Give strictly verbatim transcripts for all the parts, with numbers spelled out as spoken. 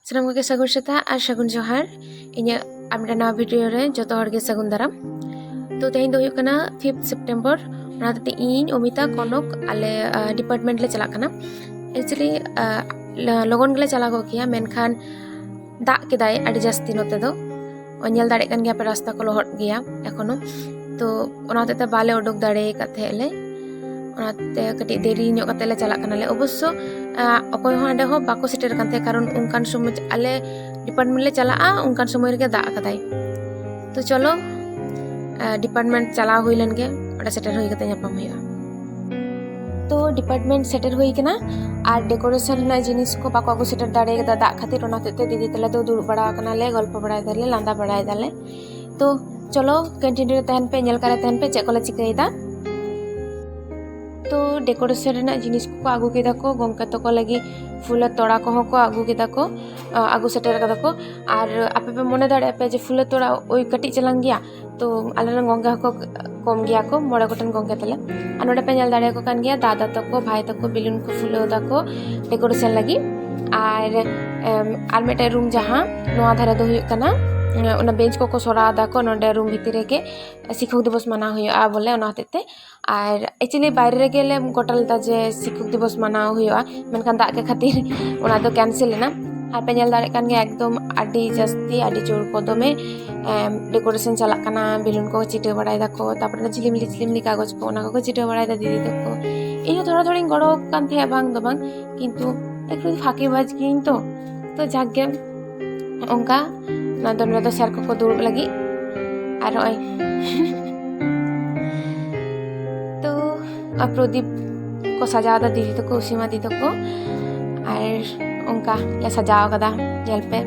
ᱥᱟᱱᱟᱢ ᱠᱚᱜᱮ ᱥᱟᱹᱜᱩᱱ ᱥᱮᱛᱟᱜ ᱟᱨ ᱥᱟᱹᱜᱩᱱ ᱡᱚᱦᱟᱨ᱾ ᱤᱧᱟᱹᱜ ᱟᱨ ᱢᱤᱫᱴᱟᱝ ᱱᱟᱣᱟ ᱵᱷᱤᱰᱤᱭᱳ ᱨᱮ ᱡᱚᱛᱚ ᱦᱚᱲ ᱜᱮ ᱥᱟᱹᱜᱩᱱ ᱫᱟᱨᱟᱢ᱾ ᱛᱚ, ᱛᱮᱦᱮᱧ ᱫᱚ ᱦᱩᱭᱩᱜ ᱠᱟᱱᱟ ᱯᱷᱤᱯᱛᱷ ᱥᱮᱯᱴᱮᱢᱵᱚᱨ᱾ ᱚᱱᱟ ᱦᱚᱛᱮᱡ ᱛᱮ ᱤᱧ, ᱚᱢᱤᱛᱟ, ᱠᱚᱱᱚᱠ, ᱟᱞᱮ, ᱟᱸ, ᱰᱤᱯᱟᱨᱴᱢᱮᱱᱴ ᱞᱮ ᱪᱟᱞᱟᱜ ᱠᱟᱱᱟ᱾ Actually, ᱟᱸ, ᱞᱚ-, ᱞᱚᱜᱚᱱ ᱜᱮᱞᱮ ᱪᱟᱞᱟᱣ ᱠᱚᱜ ᱠᱮᱭᱟ, ᱢᱮᱱᱠᱷᱟᱱ ᱫᱟᱜ ᱠᱮᱫᱟᱭ ᱟᱹᱰᱤ ᱡᱟᱹᱥᱛᱤ ᱱᱚᱛᱮ ᱫᱚ᱾ ᱧᱮᱞ ᱫᱟᱲᱮᱭᱟᱜ ᱠᱟᱱ ᱜᱮᱭᱟ ᱯᱮ, ᱨᱟᱥᱛᱟ ᱠᱚ ᱞᱚᱦᱚᱫ ᱜᱮᱭᱟ ᱮᱠᱷᱚᱱᱳ᱾ ᱛᱚ, ᱚᱱᱟ ᱦᱚᱛᱮᱡ ᱛᱮ ᱵᱟᱞᱮ ᱩᱰᱩᱠ ᱫᱟᱲᱮ ᱟᱠᱟᱫ ᱛᱟᱦᱮᱸᱫ ᱞᱮ᱾ ᱚᱱᱟᱛᱮ ᱠᱟᱹᱴᱤᱡ ᱫᱮᱨᱤ ᱧᱚᱜ ᱠᱟᱛᱮ ᱞᱮ ᱪᱟᱞᱟᱜ ᱠᱟᱱᱟᱞᱮ᱾ ᱚᱵᱚᱥᱥᱚ, ᱟᱸ, ᱚᱠᱚᱭ ᱦᱚᱸ ᱦᱟᱸᱰᱮ ᱦᱚᱸ ᱵᱟᱠᱚ ᱥᱮᱴᱮᱨ ᱟᱠᱟᱱ ᱛᱟᱦᱮᱸᱫ, ᱠᱟᱨᱚᱱ ᱚᱱᱠᱟᱱ ᱥᱚᱢᱚᱭ ᱟᱞᱮ ᱰᱤᱯᱟᱨᱴᱢᱮᱱᱴ ᱞᱮ ᱪᱟᱞᱟᱜᱼᱟ, ᱚᱱᱠᱟᱱ ᱥᱚᱢᱚᱭ ᱨᱮᱜᱮ ᱫᱟᱜ ᱟᱠᱟᱫᱟᱭ᱾ ᱛᱚ, ᱪᱚᱞᱚ, ᱟᱸ, ᱰᱤᱯᱟᱨᱴᱢᱮᱱᱴ ᱪᱟᱞᱟᱣ ᱦᱩᱭ ᱞᱮᱱ ᱜᱮ, ᱚᱸᱰᱮ ᱥᱮᱴᱮᱨ ᱦᱩᱭ ᱠᱟᱛᱮ ᱧᱟᱯᱟᱢ ᱦᱩᱭᱩᱜᱼᱟ᱾ ᱛᱚ, ᱰᱤᱯᱟᱨᱴᱢᱮᱱᱴ ᱥᱮᱴᱮᱨ ᱦᱩᱭ ᱠᱟᱱᱟ, ᱟᱨ ᱰᱮᱠᱳᱨᱮᱥᱚᱱ ᱨᱮᱱᱟᱜ ᱡᱤᱱᱤᱥ ᱠᱚ ᱵᱟᱠᱚ ᱟᱹᱜᱩ ᱥᱮᱴᱮᱨ ᱫᱟᱲᱮ ᱠᱟᱫᱟ ᱫᱟᱜ ᱠᱷᱟᱹᱛᱤᱨ᱾ ᱚᱱᱟ ᱦᱚᱛᱮᱡ ᱛᱮ ᱫᱤᱫᱤ ᱛᱟᱞᱮ ᱫᱚ ᱫᱩᱲᱩᱵ ᱵᱟᱲᱟ ᱟᱠᱟᱱᱟᱞᱮ, ᱜᱚᱞᱯᱚ ᱵᱟᱲᱟᱭ ᱫᱟᱞᱮ, ᱞᱟᱸᱫᱟ ᱵᱟᱲᱟᱭ ᱫᱟᱞᱮ᱾ ᱛᱚ, ᱪᱚᱞᱚ, ᱠᱮᱱᱴᱤᱱ ᱨᱮ ᱛᱟᱦᱮᱱ ᱯᱮ, ᱧᱮᱞ ᱠᱟᱨᱮ ᱛᱟᱦᱮᱱ ᱯᱮ ᱪᱮᱫ ᱠᱚᱞᱮ ᱪᱤᱠᱟᱹᱭᱮᱫᱟ᱾ ᱛᱚ, ᱰᱮᱠᱳᱨᱮᱥᱚᱱ ᱨᱮᱱᱟᱜ ᱡᱤᱱᱤᱥ ᱠᱚᱠᱚ ᱟᱹᱜᱩ ᱠᱮᱫᱟ ᱠᱚ, ᱜᱚᱢᱠᱮ ᱛᱟᱠᱚ ᱞᱟᱹᱜᱤᱫ ᱯᱷᱩᱞᱟᱹ ᱛᱚᱲᱟ ᱠᱚᱦᱚᱸ ᱠᱚ ᱟᱹᱜᱩ ᱠᱮᱫᱟ ᱠᱚ, ᱟ, ᱟᱹᱜᱩ ᱥᱮᱴᱮᱨ ᱠᱟᱫᱟ ᱠᱚ᱾ ᱟᱨ ᱟᱯᱮ ᱯᱮ ᱢᱚᱱᱮ ᱫᱟᱲᱮᱭᱟᱜᱼᱟ ᱯᱮ ᱡᱮ ᱯᱷᱩᱞᱟᱹ ᱛᱚᱲᱟ ᱳᱭ ᱠᱟᱹᱴᱤᱡ ᱪᱟᱞᱟᱝ ᱜᱮᱭᱟ, ᱛᱚ ᱟᱞᱮ ᱨᱮᱱ ᱜᱚᱢᱠᱮ ᱦᱚᱸᱠᱚ ᱠᱚᱢ ᱜᱮᱭᱟ ᱠᱚ, ᱢᱚᱬᱮ ᱜᱚᱴᱮᱱ ᱜᱚᱢᱠᱮ ᱛᱟᱞᱮ᱾ ᱟᱨ ᱱᱚᱰᱮ ᱯᱮ ᱧᱮᱞ ᱫᱟᱲᱮᱭᱟᱠᱚ ᱠᱟᱱ ᱜᱮᱭᱟ, ᱫᱟᱫᱟ ᱛᱟᱠᱚ, ᱵᱷᱟᱭ ᱛᱟᱠᱚ ᱵᱮᱞᱩᱱ ᱠᱚ ᱯᱷᱩᱞᱟᱹᱣ ᱫᱟᱠᱚ ᱰᱮᱠᱳᱨᱮᱥᱚᱱ ᱞᱟᱹᱜᱤᱫ᱾ ᱟᱨ, ᱮᱢ, ᱟᱨ ᱢᱤᱫᱴᱮᱱ ᱨᱩᱢ ᱡᱟᱦᱟᱸ ᱱᱚᱣᱟ ᱫᱷᱟᱨᱮ ᱫᱚ ᱦᱩᱭᱩᱜ ᱠᱟᱱᱟ, ᱚᱱᱟ ᱵᱮᱧᱪ ᱠᱚᱠᱚ ᱥᱚᱨᱟᱣ ᱫᱟᱠᱚ ᱱᱚᱰᱮ ᱨᱩᱢ ᱵᱷᱤᱛᱤᱨ ᱨᱮᱜᱮ ᱥᱤᱠᱠᱷᱚᱠ ᱫᱤᱵᱚᱥ ᱢᱟᱱᱟᱣ ᱦᱩᱭᱩᱜᱼᱟ ᱵᱚᱞᱮ, ᱚᱱᱟ ᱦᱚᱛᱮᱡ ᱛᱮ᱾ ᱟᱨ actually ᱵᱟᱭᱨᱮ ᱨᱮᱜᱮ ᱞᱮ ᱜᱚᱴᱟ ᱞᱮᱫᱟ ᱡᱮ ᱥᱤᱠᱠᱷᱚᱠ ᱫᱤᱵᱚᱥ ᱢᱟᱱᱟᱣ ᱦᱩᱭᱩᱜᱼᱟ, ᱢᱮᱱᱠᱷᱟᱱ ᱫᱟᱜ ᱜᱮ ᱠᱷᱟᱹᱛᱤᱨ ᱚᱱᱟ ᱫᱚ ᱠᱮᱱᱥᱮᱞ ᱮᱱᱟ᱾ ᱟᱨ ᱯᱮ ᱧᱮᱞ ᱫᱟᱲᱮᱭᱟᱜ ᱠᱟᱱ ᱜᱮᱭᱟ, ᱮᱠᱫᱚᱢ ᱟᱹᱰᱤ ᱡᱟᱹᱥᱛᱤ, ᱟᱹᱰᱤ ᱡᱳᱨ ᱠᱚ ᱫᱚᱢᱮ, ᱮᱢ, ᱰᱮᱠᱳᱨᱮᱥᱚᱱ ᱪᱟᱞᱟᱜ ᱠᱟᱱᱟ, ᱵᱮᱞᱩᱱ ᱠᱚ ᱪᱤᱴᱟᱹᱣ ᱵᱟᱲᱟᱭ ᱫᱟᱠᱚ, ᱛᱟᱨᱯᱚᱨᱮ ᱡᱷᱤᱞᱤᱢᱤᱞᱤ ᱡᱷᱤᱞᱤᱢᱤᱞᱤ ᱠᱟᱜᱚᱡᱽ ᱠᱚ, ᱚᱱᱟ ᱠᱚᱠᱚ ᱪᱤᱴᱟᱹᱣ ᱵᱟᱲᱟᱭ ᱫᱟ ᱫᱤᱫᱤ ᱛᱟᱠᱚ᱾ ᱤᱧ ᱦᱚᱸ ᱛᱷᱚᱲᱟ ᱛᱷᱚᱲᱤᱧ ᱜᱚᱲᱚ ᱟᱠᱚ ᱠᱟᱱ ᱛᱟᱦᱮᱸᱫ, ᱵᱟᱝ ᱫᱚ ᱵᱟᱝ, ᱠᱤᱱᱛᱩ ᱮᱠᱴᱩ ᱯᱷᱟᱸᱠᱤ ᱵᱟᱡᱽ ᱜᱤᱭᱟᱹᱧ ᱛᱚ, ᱛᱚ ᱡᱟᱠ ᱜᱮ᱾ ᱚᱱᱠᱟ ᱱᱚᱣᱟ ᱫᱚ, ᱱᱚᱰᱮ ᱫᱚ ᱥᱮᱨ ᱠᱚᱠᱚ ᱫᱩᱲᱩᱵ ᱞᱟᱹᱜᱤᱫ᱾ ᱟᱨ ᱱᱚᱜᱼᱚᱭ ᱛᱚ, ᱟᱨ ᱯᱨᱚᱫᱤᱯ ᱠᱚ ᱥᱟᱡᱟᱣ ᱮᱫᱟ ᱫᱤᱫᱤ ᱛᱟᱠᱚ, ᱚᱥᱤᱢᱟ ᱫᱤᱫᱤ ᱛᱟᱠᱚ᱾ ᱟᱨ ᱚᱱᱠᱟ ᱞᱮ ᱥᱟᱡᱟᱣ ᱠᱟᱫᱟ, ᱧᱮᱞ ᱯᱮ᱾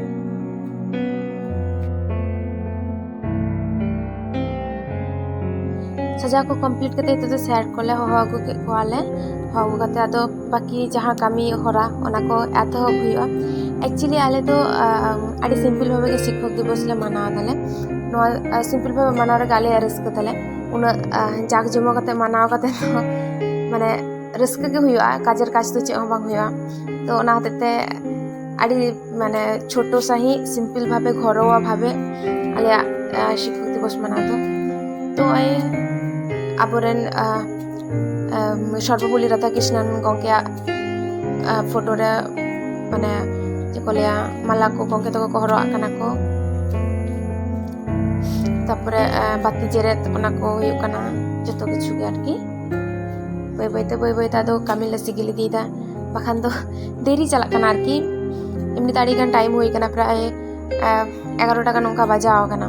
ᱥᱟᱡᱟᱣ ᱠᱚ ᱠᱚᱢᱯᱞᱤᱴ ᱠᱟᱛᱮ ᱱᱤᱛᱚᱜ ᱫᱚ ᱥᱮᱨ ᱠᱚᱞᱮ ᱦᱚᱦᱚ ᱟᱹᱜᱩ ᱠᱮᱫ ᱠᱚᱣᱟᱞᱮ᱾ ᱦᱚᱦᱚ ᱟᱹᱜᱩ ᱠᱟᱛᱮ ᱟᱫᱚ ᱵᱟᱹᱠᱤ ᱡᱟᱦᱟᱸ ᱠᱟᱹᱢᱤ ᱦᱚᱨᱟ, ᱚᱱᱟ ᱠᱚ ᱮᱛᱚᱦᱚᱵ ᱦᱩᱭᱩᱜᱼᱟ᱾ Actually ᱟᱞᱮ ᱫᱚ, ᱟᱢ, ᱟᱹᱰᱤ ᱥᱤᱢᱯᱤᱞ ᱵᱷᱟᱵᱮ ᱜᱮ ᱥᱤᱠᱠᱷᱚᱠ ᱫᱤᱵᱚᱥ ᱞᱮ ᱢᱟᱱᱟᱣ ᱫᱟᱞᱮ᱾ ᱱᱚᱣᱟ, ᱟ, ᱥᱤᱢᱯᱤᱞ ᱵᱷᱟᱵᱮ ᱢᱟᱱᱟᱣ ᱨᱮᱜᱮ ᱟᱞᱮᱭᱟᱜ ᱨᱟᱹᱥᱠᱟᱹ ᱛᱟᱞᱮ᱾ ᱩᱱᱟᱹᱜ, ᱟ, ᱡᱟᱠ ᱡᱚᱢᱚᱠ ᱠᱟᱛᱮ ᱢᱟᱱᱟᱣ ᱠᱟᱛᱮ ᱫᱚ ᱢᱟᱱᱮ ᱨᱟᱹᱥᱠᱟᱹ ᱜᱮ ᱦᱩᱭᱩᱜᱼᱟ, ᱠᱟᱡᱮᱨ ᱠᱟᱡᱽ ᱫᱚ ᱪᱮᱫ ᱦᱚᱸ ᱵᱟᱝ ᱦᱩᱭᱩᱜᱼᱟ᱾ ᱛᱚ ᱚᱱᱟ ᱦᱚᱛᱮᱡ ᱛᱮ ᱟᱹᱰᱤ ᱢᱟᱱᱮ ᱪᱷᱳᱴᱳ ᱥᱟᱺᱦᱤᱡ simple ᱵᱷᱟᱵᱮ, ᱜᱷᱚᱨᱳᱣᱟ ᱵᱷᱟᱵᱮ ᱟᱞᱮᱭᱟᱜ ᱟᱸ, ᱥᱤᱠᱠᱷᱚᱠ ᱫᱤᱵᱚᱥ ᱢᱟᱱᱟᱣ ᱫᱚ᱾ ᱛᱚ ᱱᱚᱜᱼᱚᱭ ᱟᱵᱚᱨᱮᱱ ᱟᱸ, ᱟᱸ, ᱥᱚᱨᱵᱚᱯᱚᱞᱞᱤ ᱨᱟᱫᱷᱟᱠᱨᱤᱥᱱᱟᱱ ᱜᱚᱢᱠᱮᱭᱟᱜ ᱟᱸ, ᱯᱷᱳᱴᱳ ᱨᱮ ᱢᱟᱱᱮ ᱪᱮᱫ ᱠᱚ ᱞᱟᱹᱭᱟ, ᱢᱟᱞᱟ ᱠᱚ ᱜᱚᱢᱠᱮ ᱛᱟᱠᱚ ᱠᱚ ᱦᱚᱨᱚᱜ ᱟᱜ ᱠᱟᱱᱟ ᱠᱚ᱾ ᱛᱟᱯᱚᱨᱮ ᱟᱸ, ᱵᱟᱹᱛᱤ ᱡᱮᱨᱮᱫ, ᱚᱱᱟ ᱠᱚ ᱦᱩᱭᱩᱜ ᱠᱟᱱᱟ ᱡᱚᱛᱚ ᱠᱤᱪᱷᱩ ᱜᱮ ᱟᱨᱠᱤ᱾ ᱵᱟᱹᱭ ᱵᱟᱹᱭᱛᱮ ᱵᱟᱹᱭ ᱵᱟᱹᱭᱛᱮ ᱟᱫᱚ ᱠᱟᱹᱢᱤ ᱞᱮ ᱥᱤᱜᱤᱞ ᱤᱫᱤᱭᱮᱫᱟ, ᱵᱟᱠᱷᱟᱱ ᱫᱚ ᱫᱮᱨᱤ ᱪᱟᱞᱟᱜ ᱠᱟᱱᱟ ᱟᱨᱠᱤ᱾ ᱮᱢᱱᱤ ᱛᱮ ᱟᱹᱰᱤ ᱜᱟᱱ time ᱦᱩᱭ ᱠᱟᱱᱟ, ᱯᱨᱟᱭ ᱟᱸ, ᱮᱜᱟᱨᱚᱴᱟ ᱜᱟᱱ ᱚᱱᱠᱟ ᱵᱟᱡᱟᱣ ᱟᱠᱟᱱᱟ᱾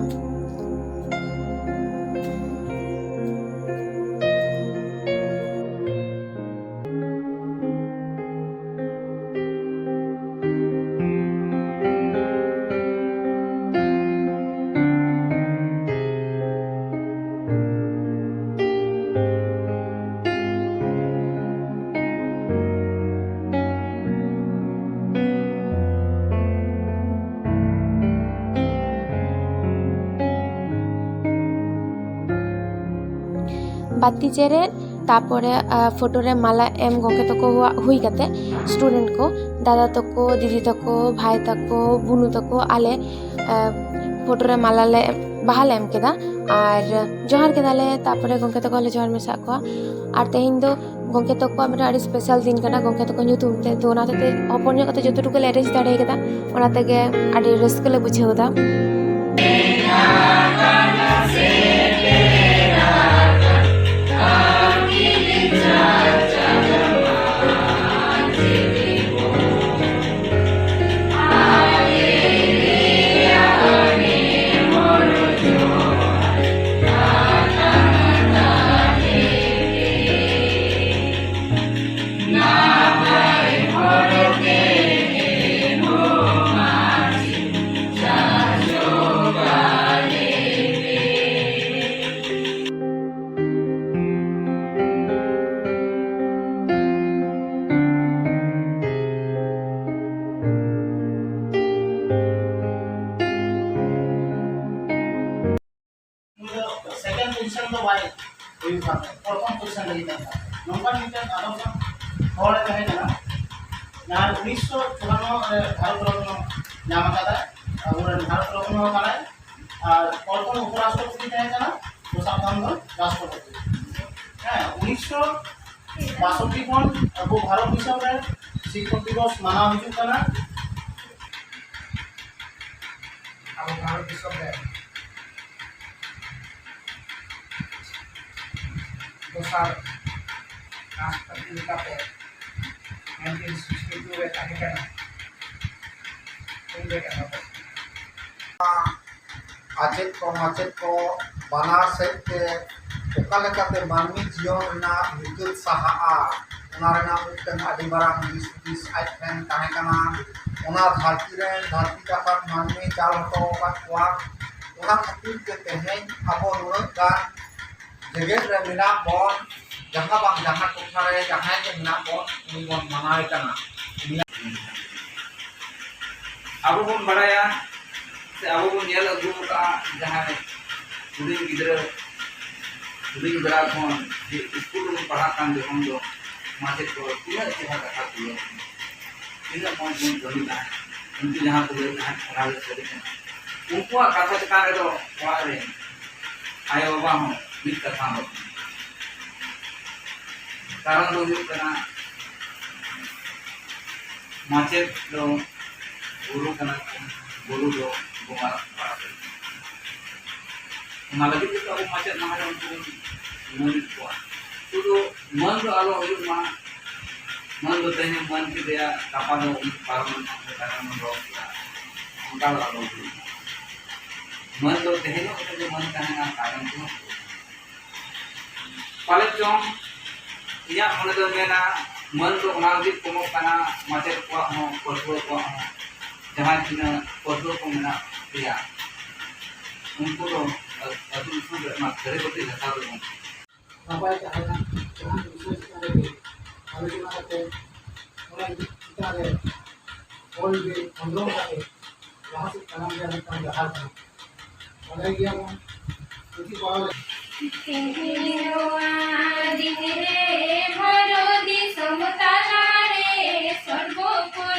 ᱵᱟᱹᱛᱤ ᱡᱮᱨᱮᱫ, ᱛᱟᱯᱚᱨᱮ ᱟᱸ, ᱯᱷᱳᱴᱳ ᱨᱮ ᱢᱟᱞᱟ ᱮᱢ ᱜᱚᱢᱠᱮ ᱛᱟᱠᱚᱣᱟᱜ ᱦᱩᱭ ᱠᱟᱛᱮ, student ᱠᱚ, ᱫᱟᱫᱟ ᱛᱟᱠᱚ, ᱫᱤᱫᱤ ᱛᱟᱠᱚ, ᱵᱷᱟᱭ ᱛᱟᱠᱚ, ᱵᱩᱱᱩ ᱛᱟᱠᱚ, ᱟᱞᱮ ᱟᱸ, ᱯᱷᱳᱴᱳ ᱨᱮ ᱢᱟᱞᱟ ᱞᱮ, ᱵᱟᱦᱟ ᱞᱮ ᱮᱢ ᱠᱮᱫᱟ ᱟᱨ ᱡᱚᱦᱟᱨ ᱠᱮᱫᱟᱞᱮ᱾ ᱛᱟᱯᱚᱨᱮ ᱜᱚᱢᱠᱮ ᱛᱟᱠᱚ ᱞᱮ ᱡᱚᱦᱟᱨ ᱢᱮᱥᱟᱜ ᱠᱚᱣᱟ᱾ ᱟᱨ ᱛᱮᱦᱮᱧ ᱫᱚ ᱜᱚᱢᱠᱮ ᱛᱟᱠᱚᱣᱟᱜ ᱢᱤᱫᱴᱟᱝ ᱟᱹᱰᱤ special ᱫᱤᱱ ᱠᱟᱱᱟ ᱜᱚᱢᱠᱮ ᱛᱟᱠᱚ ᱧᱩᱛᱩᱢ ᱛᱮ, ᱛᱚ ᱚᱱᱟ ᱦᱚᱛᱮᱡ ᱛᱮ ᱦᱚᱯᱚᱱ ᱧᱚᱜ ᱠᱟᱛᱮ ᱡᱚᱛᱚ ᱴᱩᱠᱩ ᱞᱮ arrange ᱫᱟᱲᱮ ᱠᱟᱫᱟ, ᱚᱱᱟ ᱛᱮᱜᱮ ᱟᱹᱰᱤ ᱨᱟᱹᱥᱠᱟᱹ ᱞᱮ ᱵᱩᱡᱷᱟᱹᱣ ᱮᱫᱟ᱾ ᱩᱱᱤ ᱫᱚ second position ᱫᱚ ᱵᱟᱭ ᱦᱩᱭᱩᱜ ᱠᱟᱱ ᱛᱟᱦᱮᱸᱫ, ᱯᱨᱚᱛᱷᱚᱢ position ᱨᱮᱜᱮ ᱛᱟᱦᱮᱸ ᱠᱟᱱᱟ᱾ ᱱᱚᱝᱠᱟᱱ ᱢᱤᱫᱴᱮᱱ ᱟᱫᱚᱢ ᱦᱚᱲᱮ ᱛᱟᱦᱮᱸ ᱠᱟᱱᱟ, ᱟᱨ ᱩᱱᱤᱥᱥᱚ ᱪᱩᱣᱟᱱᱱᱚ ᱨᱮ ᱵᱷᱟᱨᱚᱛ ᱨᱚᱛᱱᱚ ᱧᱟᱢ ᱟᱠᱟᱫᱟᱭ᱾ ᱟᱵᱚᱨᱮᱱ ᱵᱷᱟᱨᱚᱛ ᱨᱚᱛᱱᱚ ᱠᱟᱱᱟᱭ᱾ ᱟᱨ ᱯᱨᱚᱛᱷᱚᱢ ᱩᱯᱚᱨᱟᱥᱴᱨᱚᱯᱚᱛᱤ ᱛᱟᱦᱮᱸ ᱠᱟᱱᱟ, ᱫᱚᱥᱟᱨ ᱫᱷᱟᱢ ᱫᱚ ᱨᱟᱥᱴᱨᱚᱯᱚᱛᱤ᱾ ᱦᱮᱸ, ᱩᱱᱤᱥᱥᱚ ᱵᱟᱥᱚᱴᱴᱤ ᱠᱷᱚᱱ ᱟᱵᱚ ᱵᱷᱟᱨᱚᱛ ᱫᱤᱥᱚᱢ ᱨᱮ ᱥᱤᱠᱠᱷᱚᱠ ᱫᱤᱵᱚᱥ ᱢᱟᱱᱟᱣ ᱦᱤᱡᱩᱜ ᱠᱟᱱᱟ᱾ ᱟᱵᱚ ᱵᱷᱟᱨᱚᱛ ᱫᱤᱥᱚᱢ ᱨᱮ ᱫᱚᱥᱟᱨ ᱨᱟᱥᱴᱨᱚᱯᱚᱛᱤ ᱞᱮᱠᱟᱛᱮ nineteen sixty two ᱨᱮ ᱛᱟᱦᱮᱸ ᱠᱟᱱᱟ᱾ ᱩᱱᱨᱮ ᱮᱦᱚᱵ ᱟᱠᱟᱱᱟ᱾ ᱟᱪᱮᱫ ᱠᱚ, ᱢᱟᱪᱮᱫ ᱠᱚ ᱵᱟᱱᱟᱨ ᱥᱮᱫ ᱛᱮ ᱚᱠᱟ ᱞᱮᱠᱟᱛᱮ ᱢᱟᱹᱱᱢᱤ ᱡᱤᱭᱚᱱ ᱨᱮᱱᱟᱜ ᱧᱩᱛᱟᱹᱛ ᱥᱟᱦᱟᱜᱼᱟ, ᱚᱱᱟ ᱨᱮᱱᱟᱜ ᱢᱤᱫᱴᱟᱝ ᱟᱹᱰᱤ ᱢᱟᱨᱟᱝ ᱫᱤᱥ ᱦᱩᱫᱤᱥ ᱟᱡ ᱴᱷᱮᱱ ᱛᱟᱦᱮᱸ ᱠᱟᱱᱟ᱾ ᱚᱱᱟ ᱫᱷᱟᱹᱨᱛᱤ ᱨᱮᱱ ᱫᱷᱟᱹᱨᱛᱤ ᱡᱟᱠᱟᱛ ᱢᱟᱹᱱᱢᱤ ᱪᱟᱞ ᱦᱚᱴᱚ ᱟᱠᱟᱫ ᱠᱚᱣᱟ᱾ ᱚᱱᱟ ᱠᱷᱟᱹᱛᱤᱨ ᱛᱮ ᱛᱮᱦᱮᱧ ᱟᱵᱚ ᱱᱩᱱᱟᱹᱜ ᱜᱟᱱ ᱡᱮᱜᱮᱛ ᱨᱮ ᱢᱮᱱᱟᱜ ᱵᱚᱱ, ᱡᱟᱦᱟᱸ ᱵᱟᱝ ᱡᱟᱦᱟᱸ ᱴᱚᱴᱷᱟ ᱨᱮ ᱡᱟᱦᱟᱸᱭ ᱜᱮ ᱢᱮᱱᱟᱜ ᱵᱚᱱ, ᱩᱱᱤ ᱵᱚᱱ ᱢᱟᱱᱟᱣᱮ ᱠᱟᱱᱟ᱾ ᱟᱵᱚ ᱵᱚᱱ ᱵᱟᱲᱟᱭᱟ ᱥᱮ ᱟᱵᱚ ᱵᱚᱱ ᱧᱮᱞ ᱟᱹᱜᱩ ᱟᱠᱟᱫᱼᱟ, ᱡᱟᱦᱟᱸᱭ ᱦᱩᱰᱤᱧ ᱜᱤᱫᱽᱨᱟᱹ ᱦᱩᱰᱤᱧ ᱵᱮᱲᱟ ᱠᱷᱚᱱ ᱡᱮ ᱥᱠᱩᱞ ᱨᱮᱵᱚᱱ ᱯᱟᱲᱦᱟᱜ ᱠᱟᱱ ᱡᱚᱠᱷᱚᱱ ᱫᱚ ᱢᱟᱪᱮᱫ ᱠᱚ ᱛᱤᱱᱟᱹᱜ ᱪᱮᱦᱨᱟ ᱠᱟᱛᱷᱟ ᱠᱚ ᱞᱟᱹᱭ ᱟᱵᱚᱱᱟ, ᱛᱤᱱᱟᱹᱜ ᱢᱚᱡᱽ ᱵᱚᱱ ᱠᱟᱹᱢᱤ ᱛᱟᱦᱮᱸᱫ, ᱩᱱᱠᱩ ᱡᱟᱦᱟᱸ ᱠᱚ ᱞᱟᱹᱭ ᱛᱟᱦᱮᱸᱫ ᱚᱱᱟ ᱜᱮ ᱥᱟᱹᱨᱤ ᱠᱟᱱᱟ᱾ ᱩᱱᱠᱩᱣᱟᱜ ᱠᱟᱛᱷᱟ ᱪᱮᱛᱟᱱ ᱨᱮᱫᱚ ᱚᱲᱟᱜ ᱨᱮ ᱟᱭᱳ ᱵᱟᱵᱟ ᱦᱚᱸ ᱢᱤᱫ ᱠᱟᱛᱷᱟ ᱦᱚᱸ ᱵᱟᱠᱚ ᱢᱮᱱᱟ᱾ ᱠᱟᱨᱚᱱ ᱫᱚ ᱦᱩᱭᱩᱜ ᱠᱟᱱᱟ, ᱢᱟᱪᱮᱫ ᱫᱚ ᱜᱩᱨᱩ ᱠᱟᱱᱟ ᱠᱚ, ᱜᱩᱨᱩ ᱫᱚ ᱵᱚᱸᱜᱟ ᱵᱟᱲᱟ ᱠᱟᱱᱟ᱾ ᱚᱱᱟ ᱞᱟᱹᱜᱤᱫ ᱛᱮ ᱟᱵᱚ ᱢᱟᱪᱮᱫ ᱢᱟᱦᱟ ᱨᱮ ᱩᱱᱠᱩ ᱵᱚᱱ ᱢᱟᱹᱱᱮᱫ ᱠᱚᱣᱟ᱾ ᱥᱩᱫᱷᱩ ᱢᱟᱹᱱ ᱫᱚ ᱟᱞᱚ ᱦᱩᱭᱩᱜ ᱢᱟ, ᱢᱟᱹᱱ ᱫᱚ ᱛᱮᱦᱮᱧ ᱢᱟᱹᱱ ᱠᱮᱫᱮᱭᱟ, ᱜᱟᱯᱟ ᱫᱚ ᱩᱱᱤ ᱯᱟᱨᱚᱢ ᱮᱱᱟ, ᱚᱱᱠᱟ ᱫᱚ ᱟᱞᱚ ᱦᱩᱭᱩᱜ ᱢᱟ᱾ ᱢᱟᱹᱱ ᱫᱚ ᱛᱮᱦᱮᱧᱚᱜ ᱨᱮᱜᱮ ᱢᱟᱹᱱ ᱛᱟᱦᱮᱱᱟ, ᱛᱟᱭᱚᱢ ᱛᱮᱦᱚᱸ᱾ ᱯᱟᱞᱮᱫ ᱪᱚᱝ ᱤᱧᱟᱹᱜ ᱢᱚᱱᱮ ᱫᱚ ᱢᱮᱱᱟ, ᱢᱟᱹᱱ ᱫᱚ ᱚᱱᱟ ᱞᱟᱹᱜᱤᱫ ᱠᱚᱢᱚᱜ ᱠᱟᱱᱟ, ᱢᱟᱪᱮᱫ ᱠᱚᱣᱟᱜ ᱦᱚᱸ, ᱯᱟᱹᱴᱷᱩᱣᱟᱹ ᱠᱚᱣᱟᱜ ᱦᱚᱸ, ᱡᱟᱦᱟᱸᱭ ᱛᱤᱱᱟᱹᱜ ᱯᱟᱹᱴᱷᱩᱣᱟᱹ ᱠᱚ ᱢᱮᱱᱟᱜ ᱯᱮᱭᱟ, ᱩᱱᱠᱩ ᱫᱚ ᱟᱹᱛᱩ ᱫᱤᱥᱚᱢ ᱨᱮ ᱚᱱᱟ ᱥᱟᱹᱨᱤ ᱵᱟᱹᱴᱤ ᱜᱷᱟᱥᱟᱣ ᱫᱚ ᱵᱟᱝ᱾ ᱱᱟᱯᱟᱭ ᱛᱟᱦᱮᱱᱟ, ᱡᱟᱦᱟᱸ ᱵᱤᱥᱚᱭ ᱪᱮᱛᱟᱱ ᱨᱮ ᱟᱞᱳᱪᱚᱱᱟ ᱠᱟᱛᱮ, ᱚᱱᱟ ᱪᱮᱛᱟᱱ ᱨᱮ ᱚᱞ ᱵᱤᱞ ᱠᱷᱚᱸᱫᱽᱨᱚᱸᱫᱽ ᱠᱟᱛᱮ ᱞᱟᱦᱟ ᱥᱮᱫ ᱛᱟᱲᱟᱢ ᱨᱮᱭᱟᱜ ᱢᱤᱫᱴᱟᱝ ᱰᱟᱦᱟᱨ ᱠᱟᱱᱟ᱾ ᱵᱟᱰᱟᱭ ᱜᱮᱭᱟᱵᱚᱱ, ᱯᱩᱛᱷᱤ ᱯᱟᱲᱦᱟᱣ ᱞᱮᱠᱷᱟᱱ ᱛᱮᱦᱮᱧ ᱱᱚᱣᱟ ᱫᱤᱱ ᱨᱮ ᱵᱷᱟᱨᱚᱛ ᱫᱤᱥᱚᱢ ᱛᱟᱞᱟ ᱨᱮ ᱥᱚᱨᱵᱚ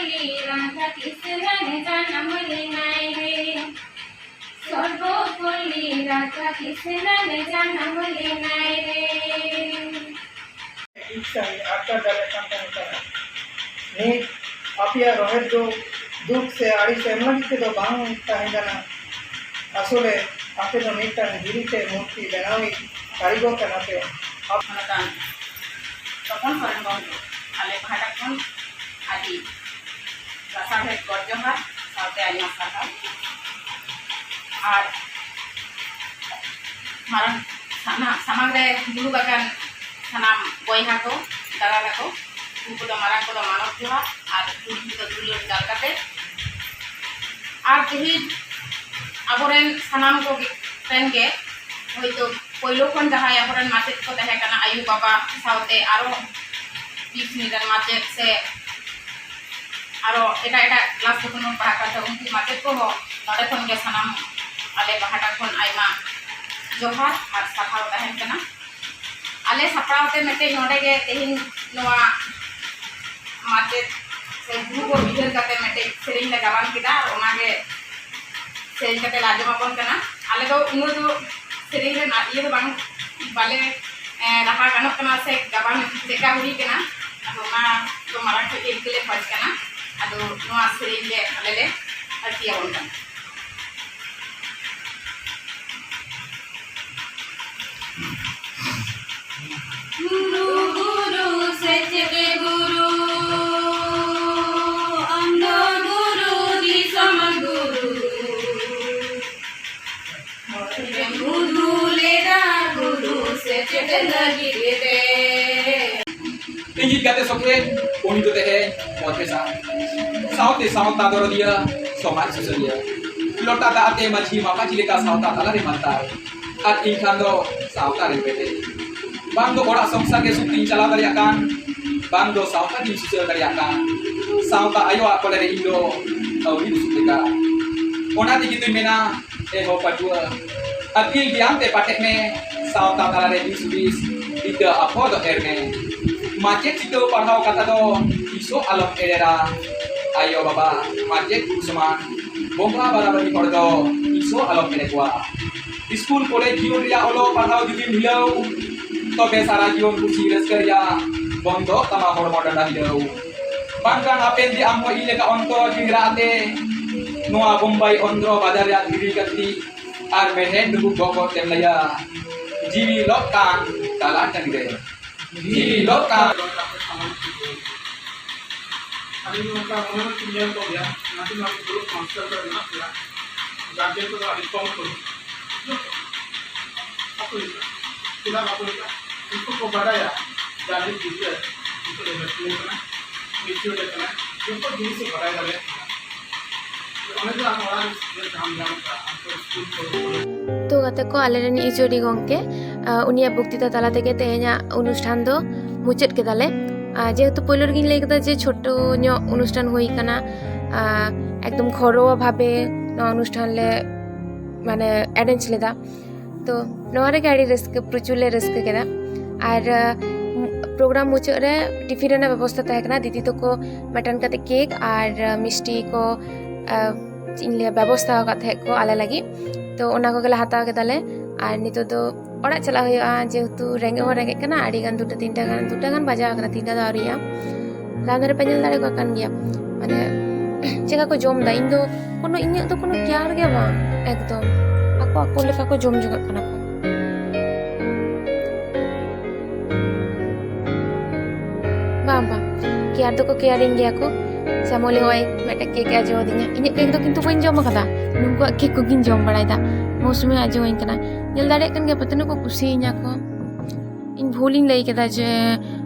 ᱨᱟᱫᱷᱟ ᱠᱨᱤᱥᱱᱚᱱ ᱡᱟᱱᱟᱢ ᱞᱮᱱᱟᱭ ᱨᱮ᱾ ᱥᱚᱨᱵᱚᱯᱚᱞᱞᱤ ᱨᱟᱫᱷᱟ ᱠᱨᱤᱥᱱᱚᱱ ᱡᱟᱱᱟᱢ ᱞᱮᱱᱟᱭ ᱨᱮ᱾ ᱤᱪᱪᱷᱟ ᱟᱴᱠᱟᱨ ᱫᱟᱲᱮᱭᱟᱜ ᱠᱟᱱ ᱛᱟᱦᱮᱸ ᱠᱟᱱᱟ᱾ ᱱᱤᱛ ᱟᱯᱮᱭᱟᱜ ᱨᱚᱦᱮᱫ ᱫᱚ ᱫᱩᱠ ᱥᱮ ᱟᱹᱲᱤᱥ ᱮᱢ ᱞᱟᱹᱜᱤᱫ ᱛᱮᱫᱚ ᱵᱟᱝ ᱛᱟᱦᱮᱸ ᱠᱟᱱᱟ᱾ ᱟᱥᱚᱞᱮ ᱟᱯᱮ ᱫᱚ ᱢᱤᱫᱴᱟᱝ ᱫᱷᱤᱨᱤ ᱛᱮ ᱢᱩᱨᱛᱤ ᱵᱮᱱᱟᱣᱤᱡ ᱠᱟᱹᱨᱤᱜᱚᱨ ᱠᱟᱱᱟ ᱯᱮ᱾ ᱟᱯ- ᱢᱟᱱᱚᱛᱟᱱ ᱛᱚᱯᱚᱱ ᱥᱚᱨᱮᱱ ᱜᱚᱢᱠᱮ, ᱟᱞᱮ ᱯᱟᱦᱴᱟ ᱠᱷᱚᱱ ᱟᱹᱰᱤ ᱞᱟᱥᱟᱲᱦᱮᱫ ᱜᱚᱰ ᱡᱚᱦᱟᱨ ᱥᱟᱶᱛᱮ ᱟᱭᱢᱟ ᱥᱟᱨᱦᱟᱣ᱾ ᱟᱨ ᱢᱟᱨᱟᱝ ᱥᱟᱱᱟ-, ᱥᱟᱢᱟᱝ ᱨᱮ ᱫᱩᱲᱩᱵ ᱟᱠᱟᱱ ᱥᱟᱱᱟᱢ ᱵᱚᱭᱦᱟ ᱠᱚ, ᱫᱟᱫᱟ ᱛᱟᱠᱚ, ᱩᱱᱠᱩ ᱫᱚ ᱢᱟᱨᱟᱝ ᱠᱚᱫᱚ ᱢᱟᱱᱚᱛ ᱡᱚᱦᱟᱨ ᱟᱨ ᱦᱩᱰᱤᱧ ᱠᱚᱫᱚ ᱫᱩᱞᱟᱹᱲ ᱡᱚᱦᱟᱨ ᱠᱟᱛᱮ, ᱟᱨ ᱛᱮᱦᱮᱧ ᱟᱵᱚᱨᱮᱱ ᱥᱟᱱᱟᱢ ᱠᱚ ᱨᱮᱱ ᱜᱮ ᱦᱚᱭᱛᱳ ᱯᱳᱭᱞᱳ ᱠᱷᱚᱱ ᱡᱟᱦᱟᱸᱭ ᱟᱵᱚᱨᱮᱱ ᱢᱟᱪᱮᱫ ᱠᱚ ᱛᱟᱦᱮᱸ ᱠᱟᱱᱟ, ᱟᱭᱳ ᱵᱟᱵᱟ ᱥᱟᱶᱛᱮ ᱟᱨᱚ ᱵᱤᱥ ᱨᱮᱱ ᱢᱟᱪᱮᱫ ᱥᱮ ᱟᱨᱚ ᱮᱴᱟᱜ ᱮᱴᱟᱜ ᱠᱞᱟᱥ ᱡᱚᱠᱷᱚᱱ ᱵᱚᱱ ᱯᱟᱲᱦᱟᱜ ᱠᱟᱱ ᱛᱟᱦᱮᱸ, ᱩᱱᱠᱩ ᱢᱟᱪᱮᱫ ᱠᱚᱦᱚᱸ ᱱᱚᱰᱮ ᱠᱷᱚᱱ ᱜᱮ ᱥᱟᱱᱟᱢ ᱟᱞᱮ ᱯᱟᱦᱴᱟ ᱠᱷᱚᱱ ᱟᱭᱢᱟ ᱡᱚᱦᱟᱨ ᱟᱨ ᱥᱟᱨᱦᱟᱣ ᱛᱟᱦᱮᱱ ᱠᱟᱱᱟ᱾ ᱟᱞᱮ ᱥᱟᱯᱲᱟᱣ ᱛᱮ ᱢᱤᱫᱴᱮᱡ ᱱᱚᱰᱮ ᱜᱮ ᱛᱮᱦᱮᱧ ᱱᱚᱣᱟ ᱢᱟᱪᱮᱫ ᱥᱮ ᱜᱩᱨᱩ ᱠᱚ ᱩᱭᱦᱟᱹᱨ ᱠᱟᱛᱮ ᱢᱤᱫᱴᱮᱡ ᱥᱮᱨᱮᱧ ᱞᱮ ᱜᱟᱵᱟᱱ ᱠᱮᱫᱟ ᱟᱨ ᱚᱱᱟᱜᱮ ᱥᱮᱨᱮᱧ ᱠᱟᱛᱮ ᱞᱮ ᱟᱸᱡᱚᱢ ᱟᱵᱚᱱ ᱠᱟᱱᱟ᱾ ᱟᱞᱮ ᱫᱚ ᱩᱱᱟᱹᱜ ᱫᱚ ᱥᱮᱨᱮᱧ ᱨᱮᱱᱟᱜ ᱤᱭᱟᱹ ᱫᱚ ᱵᱟᱝ, ᱵᱟᱞᱮ, ᱮ, ᱨᱟᱦᱟ ᱜᱟᱱᱚᱜ ᱠᱟᱱᱟ ᱥᱮ ᱜᱟᱵᱟᱱ ᱪᱮᱫᱠᱟ ᱦᱩᱭ ᱠᱟᱱᱟ, ᱟᱫᱚ ᱚᱱᱟ ᱫᱚ ᱢᱟᱲᱟᱝ ᱠᱷᱚᱡ ᱜᱮ ᱤᱱᱠᱟᱹ ᱞᱮ ᱠᱷᱚᱡᱽ ᱠᱟᱱᱟ᱾ ᱟᱫᱚ ᱱᱚᱣᱟ ᱥᱮᱨᱮᱧ ᱜᱮ ᱟᱞᱮ ᱞᱮ ᱟᱹᱲᱛᱤ ᱟᱵᱚᱱ ᱠᱟᱱᱟ᱾ ᱜᱩᱨᱩ, ᱜᱩᱨᱩ, ᱥᱮᱪᱮᱫ ᱜᱩᱨᱩ, ᱟᱢ ᱫᱚ ᱜᱩᱨᱩ, ᱫᱤᱥᱚᱢ ᱜᱩᱨᱩ᱾ ᱦᱚᱨ ᱮᱢ ᱩᱫᱩᱜ ᱞᱮᱫᱟ ᱜᱩᱨᱩ, ᱥᱮᱪᱮᱫ ᱞᱟᱹᱜᱤᱫ ᱛᱮ᱾ ᱤᱧᱤᱡ ᱜᱟᱛᱮ ᱥᱚᱠᱷᱮ, ᱩᱱᱤ ᱫᱚ ᱛᱮᱦᱮᱧ ᱯᱨᱚᱯᱷᱮᱥᱟᱨ, ᱥᱟᱶᱛᱮ ᱥᱟᱶᱛᱟ ᱫᱚᱨᱚᱫᱤᱭᱟᱹ, ᱥᱚᱢᱟᱡᱽ ᱥᱩᱥᱟᱹᱨᱤᱭᱟᱹ᱾ ᱞᱚᱴᱟ ᱫᱟᱜ ᱟᱛᱮ ᱢᱟᱹᱡᱷᱤ ᱢᱟᱯᱟᱡᱤ ᱞᱮᱠᱟ ᱥᱟᱶᱛᱟ ᱛᱟᱞᱟᱨᱮ ᱢᱟᱱᱛᱟᱨ᱾ ᱟᱨ ᱤᱧ ᱠᱷᱟᱱ ᱫᱚ ᱥᱟᱶᱛᱟ ᱨᱮᱱ ᱯᱮᱴᱮᱡ᱾ ᱵᱟᱝ ᱫᱚ ᱚᱲᱟᱜ ᱥᱚᱝᱥᱟᱨ ᱜᱮ ᱥᱩᱠ ᱛᱤᱧ ᱪᱟᱞᱟᱣ ᱫᱟᱲᱮᱭᱟᱜ ᱠᱟᱱ, ᱵᱟᱝ ᱫᱚ ᱥᱟᱶᱛᱟ ᱜᱤᱧ ᱥᱩᱥᱟᱹᱨ ᱫᱟᱲᱮᱭᱟᱜ ᱠᱟᱱ᱾ ᱥᱟᱶᱛᱟ ᱟᱭᱳᱣᱟᱜ ᱠᱚᱞᱮ ᱨᱮ ᱤᱧ ᱫᱚ ᱟᱹᱣᱨᱤ ᱵᱩᱥᱩᱵ ᱞᱮᱠᱟ᱾ ᱚᱱᱟ ᱛᱮᱜᱮ ᱛᱩᱧ ᱢᱮᱱᱟ, ᱮ ᱦᱚ ᱯᱟᱹᱴᱷᱩᱣᱟᱹ, ᱟᱹᱠᱤᱞ ᱜᱮᱭᱟᱱ ᱛᱮ ᱯᱟᱴᱮᱫ ᱢᱮ, ᱥᱟᱶᱛᱟ ᱛᱟᱞᱟᱨᱮ ᱫᱤᱥ ᱦᱩᱫᱤᱥ, ᱤᱛᱟᱹ ᱟᱯᱷᱚᱨ ᱫᱚ ᱮᱨ ᱢᱮ᱾ ᱢᱟᱪᱮᱫ ᱪᱤᱛᱟᱹᱣ ᱯᱟᱲᱦᱟᱣ ᱠᱟᱛᱷᱟ ᱫᱚ ᱛᱤᱥ ᱦᱚᱸ ᱟᱞᱚᱢ ᱮᱲᱮᱨᱟ᱾ ᱟᱭᱳ ᱵᱟᱵᱟ, ᱢᱟᱪᱮᱫ ᱠᱚ ᱥᱚᱢᱟᱱ ᱵᱚᱸᱜᱟ ᱵᱟᱨᱟᱵᱟᱨᱤ ᱦᱚᱲ ᱫᱚ ᱛᱤᱥ ᱦᱚᱸ ᱟᱞᱚᱢ ᱮᱲᱮ ᱠᱚᱣᱟ᱾ ᱥᱠᱩᱞ ᱠᱚᱞᱮᱡᱽ ᱡᱤᱭᱚᱱ ᱨᱮᱭᱟᱜ ᱚᱞᱚᱜ ᱯᱟᱲᱦᱟᱣ ᱡᱩᱫᱤᱢ ᱦᱤᱞᱟᱹᱣ, ᱛᱚᱵᱮ ᱥᱟᱨᱟ ᱡᱤᱭᱚᱱ ᱠᱩᱥᱤ ᱨᱟᱹᱥᱠᱟᱹ ᱨᱮᱭᱟᱜ ᱵᱚᱱᱫᱚᱜ ᱛᱟᱢᱟ ᱦᱚᱲᱢᱚ ᱰᱟᱸᱰᱟ ᱦᱤᱞᱟᱹᱣ᱾ ᱵᱟᱝᱠᱷᱟᱱ ᱦᱟᱯᱮᱱ ᱫᱤᱱ ᱟᱢ ᱦᱚᱸ ᱤᱧ ᱞᱮᱠᱟ ᱚᱱᱛᱚᱨ ᱡᱤᱱᱜᱽᱨᱟ ᱟᱛᱮ ᱱᱚᱣᱟ ᱵᱳᱢᱵᱟᱭ ᱚᱱᱫᱷᱨᱚ ᱵᱟᱡᱟᱨ ᱨᱮᱭᱟᱜ ᱫᱷᱤᱨᱤ ᱠᱟᱹᱴᱤᱡ ᱟᱨ ᱢᱮᱲᱦᱮᱫ ᱰᱩᱵᱩᱡ ᱵᱚᱠᱚᱛ ᱛᱮᱢ ᱞᱟᱹᱭᱟ, ᱡᱤᱣᱤ ᱞᱚᱜ ᱠᱟᱱ ᱛᱟᱞᱟ ᱴᱟᱺᱰᱤ ᱨᱮ᱾ ᱡᱤᱣᱤ ᱞᱚᱜ ᱠᱟᱱ᱾ ᱟᱹᱞᱤᱧ ᱱᱚᱝᱠᱟ ᱢᱚᱱᱮ ᱢᱚᱱᱮ ᱛᱮᱧ ᱧᱮᱞ ᱠᱚᱜ ᱜᱮᱭᱟ, ᱚᱱᱟᱛᱮ ᱱᱚᱣᱟ ᱫᱩᱲᱩᱵ ᱦᱳᱥᱴᱮᱞ ᱨᱮ ᱢᱮᱱᱟᱜ ᱯᱮᱭᱟ, ᱜᱟᱨᱡᱮᱱ ᱠᱚᱫᱚ ᱟᱹᱰᱤ ᱠᱚᱢ ᱠᱚ ᱦᱤᱡᱩᱜᱼᱟ᱾ ᱵᱟᱠᱚ ᱦᱤᱡᱩᱜᱼᱟ᱾ ᱪᱮᱫᱟᱜ ᱵᱟᱠᱚ ᱦᱤᱡᱩᱜᱼᱟ? ᱩᱱᱠᱩ ᱠᱚ ᱵᱟᱰᱟᱭᱟ ᱡᱮ ᱟᱞᱮ ᱜᱤᱫᱽᱨᱟᱹ ᱱᱤᱛᱚᱜ ᱫᱚ ᱞᱟᱹᱴᱩ ᱠᱟᱱᱟ, ᱢᱮᱪᱩᱨ ᱠᱟᱱᱟ, ᱡᱚᱛᱚ ᱡᱤᱱᱤᱥ ᱮ ᱵᱟᱰᱟᱭ ᱫᱟᱲᱮᱭᱟᱜ ᱠᱟᱱᱟ᱾ ᱚᱱᱮ ᱡᱮ ᱟᱢ ᱚᱲᱟᱜ ᱨᱮ ᱥᱤᱠᱷᱱᱟᱹᱛ ᱡᱟᱦᱟᱸᱢ ᱧᱟᱢ ᱠᱟᱜᱼᱟ, ᱟᱢ ᱛᱚ ᱥᱠᱩᱞ ᱠᱚ ᱛᱚ ᱜᱟᱛᱮ ᱠᱚ, ᱟᱞᱮ ᱨᱮᱱ ᱮᱭᱤᱪ ᱳ ᱰᱤ ᱜᱚᱢᱠᱮ, ᱟᱸ, ᱩᱱᱤᱭᱟᱜ ᱵᱚᱠᱛᱤᱛᱟ ᱛᱟᱞᱟ ᱛᱮᱜᱮ ᱛᱮᱦᱮᱧᱟᱜ ᱚᱱᱩᱥᱴᱷᱟᱱ ᱫᱚ ᱢᱩᱪᱟᱹᱫ ᱠᱮᱫᱟᱞᱮ᱾ ᱟᱨ ᱡᱮᱦᱮᱛᱩ ᱯᱳᱭᱞᱳ ᱨᱮᱜᱮᱧ ᱞᱟᱹᱭ ᱠᱮᱫᱟ ᱡᱮ ᱪᱷᱳᱴᱳ ᱧᱚᱜ ᱚᱱᱩᱥᱴᱷᱟᱱ ᱦᱩᱭ ᱠᱟᱱᱟ, ᱟᱨ ᱮᱠᱫᱚᱢ ᱜᱷᱚᱨᱳᱣᱟ ᱵᱷᱟᱵᱮ ᱱᱚᱣᱟ ᱚᱱᱩᱥᱴᱷᱟᱱ ᱞᱮ, ᱢᱟᱱᱮ, ᱮᱨᱮᱧᱡᱽ ᱞᱮᱫᱟ᱾ ᱛᱚ ᱱᱚᱣᱟ ᱨᱮᱜᱮ ᱟᱹᱰᱤ ᱨᱟᱹᱥᱠᱟᱹ, ᱯᱨᱚᱪᱩᱨ ᱞᱮ ᱨᱟᱹᱥᱠᱟᱹ ᱠᱮᱫᱟ᱾ ᱟᱨ, ᱟᱸ, ᱯᱨᱳᱜᱨᱟᱢ ᱢᱩᱪᱟᱹᱫ ᱨᱮ ᱴᱤᱯᱷᱤᱱ ᱨᱮᱱᱟᱜ ᱵᱮᱵᱚᱥᱛᱟ ᱛᱟᱦᱮᱸ ᱠᱟᱱᱟ᱾ ᱫᱤᱫᱤ ᱛᱟᱠᱚ ᱢᱤᱫᱴᱟᱝ ᱠᱟᱛᱮ ᱠᱮᱠ ᱟᱨ, ᱟᱸ, ᱢᱤᱥᱴᱤ ᱠᱚ, ᱟᱸ, ᱪᱮᱫ ᱤᱧ ᱞᱟᱹᱭᱟ, ᱵᱮᱵᱚᱥᱛᱷᱟ ᱟᱠᱟᱫ ᱛᱟᱦᱮᱸᱫ ᱠᱚ ᱟᱞᱮ ᱞᱟᱹᱜᱤᱫ᱾ ᱛᱚ ᱚᱱᱟ ᱠᱚᱜᱮᱞᱮ ᱦᱟᱛᱟᱣ ᱠᱮᱫᱟᱞᱮ᱾ ᱟᱨ ᱱᱤᱛᱚᱜ ᱫᱚ ᱚᱲᱟᱜ ᱪᱟᱞᱟᱜ ᱦᱩᱭᱩᱜᱼᱟ, ᱡᱮᱦᱮᱛᱩ ᱨᱮᱸᱜᱮᱡ ᱦᱚᱸ ᱨᱮᱸᱜᱮᱡ ᱠᱟᱱᱟ᱾ ᱟᱹᱰᱤ ᱜᱟᱱ, ᱫᱩᱴᱟ ᱛᱤᱱᱴᱟ ᱜᱟᱱ, ᱫᱩᱴᱟ ᱜᱟᱱ ᱵᱟᱡᱟᱣ ᱟᱠᱟᱱᱟ, ᱛᱤᱱᱴᱟ ᱫᱚ ᱟᱹᱣᱨᱤᱭᱟᱜᱼᱟ᱾ ᱨᱟᱱ ᱫᱷᱟᱨᱮ ᱯᱮ ᱧᱮᱞ ᱫᱟᱲᱮ ᱠᱟᱜ ᱠᱟᱱ ᱜᱮᱭᱟ, ᱢᱟᱱᱮ, ᱪᱮᱠᱟ ᱠᱚ ᱡᱚᱢ ᱫᱟ᱾ ᱤᱧ ᱫᱚ ᱠᱳᱱᱳ, ᱤᱧᱟᱹᱜ ᱫᱚ ᱠᱳᱱᱳ ᱠᱮᱭᱟᱨ ᱜᱮ ᱵᱟᱝ, ᱮᱠᱫᱚᱢ ᱟᱠᱚ ᱟᱠᱚ ᱞᱮᱠᱟ ᱠᱚ ᱡᱚᱢ ᱡᱚᱝᱟᱜ ᱠᱟᱱᱟ ᱠᱚ᱾ ᱵᱟᱝ, ᱵᱟᱝ, ᱠᱮᱭᱟᱨ ᱫᱚᱠᱚ ᱠᱮᱭᱟᱨᱤᱧ ᱜᱮᱭᱟ ᱠᱚ᱾ ᱥᱮ ᱢᱚᱞᱤ ᱦᱚᱸᱜᱼᱚᱭ ᱢᱤᱫᱴᱮᱱ ᱠᱮᱠ ᱮ ᱟᱡᱚ ᱟᱹᱫᱤᱧᱟ᱾ ᱤᱧᱟᱹᱜ ᱠᱮᱠ ᱫᱚ ᱠᱤᱱᱛᱩ ᱵᱟᱹᱧ ᱡᱚᱢ ᱟᱠᱟᱫᱟ, ᱱᱩᱠᱩᱣᱟᱜ ᱠᱮᱠ ᱠᱚᱜᱮᱧ ᱡᱚᱢ ᱵᱟᱲᱟᱭᱮᱫᱟ᱾ ᱢᱳᱥᱩᱢᱤ ᱟᱡᱚ ᱟᱹᱧ ᱠᱟᱱᱟ᱾ ᱧᱮᱞ ᱫᱟᱲᱮᱭᱟᱜ ᱠᱟᱱ ᱜᱮᱭᱟ ᱯᱮ ᱛᱤᱱᱟᱹᱜ ᱠᱚ ᱠᱩᱥᱤᱭᱟᱹᱧᱟ ᱠᱚ᱾ ᱤᱧ ᱵᱷᱩᱞᱤᱧ ᱞᱟᱹᱭ ᱠᱮᱫᱟ ᱡᱮ,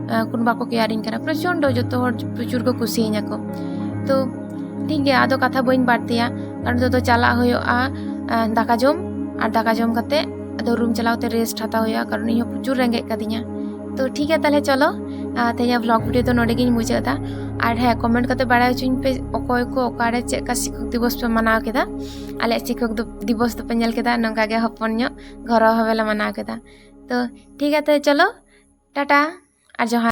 ᱟᱸ, ᱠᱳᱱᱳ ᱵᱟᱠᱚ ᱠᱮᱭᱟᱨᱤᱧ ᱠᱟᱱᱟ᱾ ᱯᱨᱚᱪᱚᱱᱰᱚ ᱡᱚᱛᱚ ᱦᱚᱲ ᱯᱨᱚᱪᱩᱨ ᱠᱚ ᱠᱩᱥᱤᱭᱟᱹᱧᱟ ᱠᱚ᱾ ᱛᱚ ᱴᱷᱤᱠ ᱜᱮᱭᱟ, ᱟᱫᱚ ᱠᱟᱛᱷᱟ ᱵᱟᱹᱧ ᱵᱟᱹᱲᱛᱤᱭᱟ, ᱠᱟᱨᱚᱱ ᱱᱤᱛᱚᱜ ᱫᱚ ᱪᱟᱞᱟᱜ ᱦᱩᱭᱩᱜᱼᱟ, ᱟᱸ, ᱫᱟᱠᱟ ᱡᱚᱢ, ᱟᱨ ᱫᱟᱠᱟ ᱡᱚᱢ ᱠᱟᱛᱮ ᱟᱫᱚ ᱨᱩᱢ ᱪᱟᱞᱟᱣ ᱠᱟᱛᱮ ᱨᱮᱥᱴ ᱦᱟᱛᱟᱣ ᱦᱩᱭᱩᱜᱼᱟ, ᱠᱟᱨᱚᱱ ᱤᱧ ᱦᱚᱸ ᱯᱨᱚᱪᱩᱨ ᱨᱮᱸᱜᱮᱡ ᱠᱟᱫᱤᱧᱟ᱾ ᱛᱚ ᱴᱷᱤᱠ ᱜᱮᱭᱟ, ᱛᱟᱦᱞᱮ ᱪᱚᱞᱚ, ᱟᱸ, ᱛᱮᱦᱮᱧᱟᱜ ᱵᱷᱞᱚᱜ ᱵᱷᱤᱰᱤᱭᱳ ᱫᱚ ᱱᱚᱰᱮ ᱜᱤᱧ ᱢᱩᱪᱟᱹᱫ ᱮᱫᱟ᱾ ᱟᱨ ᱦᱮᱸ, ᱠᱚᱢᱮᱱᱴ ᱠᱟᱛᱮ ᱵᱟᱲᱟᱭ ᱦᱚᱪᱚᱧ ᱯᱮ, ᱚᱠᱚᱭ ᱠᱚ ᱚᱠᱟᱨᱮ ᱪᱮᱫ ᱞᱮᱠᱟ ᱥᱤᱠᱠᱷᱚᱠ ᱫᱤᱵᱚᱥ ᱯᱮ ᱢᱟᱱᱟᱣ ᱠᱮᱫᱟ᱾ ᱟᱞᱮᱭᱟᱜ ᱥᱤᱠᱠᱷᱚᱠ ᱫᱚ, ᱫᱤᱵᱚᱥ ᱫᱚᱯᱮ ᱧᱮᱞ ᱠᱮᱫᱟ, ᱱᱚᱝᱠᱟ ᱜᱮ ᱦᱚᱯᱚᱱ ᱧᱚᱜ ᱜᱷᱚᱨᱚ ᱵᱷᱟᱵᱮ ᱞᱮ ᱢᱟᱱᱟᱣ ᱠᱮᱫᱟ᱾ ᱛᱚ ᱴᱷᱤᱠ ᱜᱮᱭᱟ, ᱛᱚ ᱪᱚᱞᱚ, ᱴᱟᱴᱟ ᱟᱨ ᱡᱚᱦᱟᱨ᱾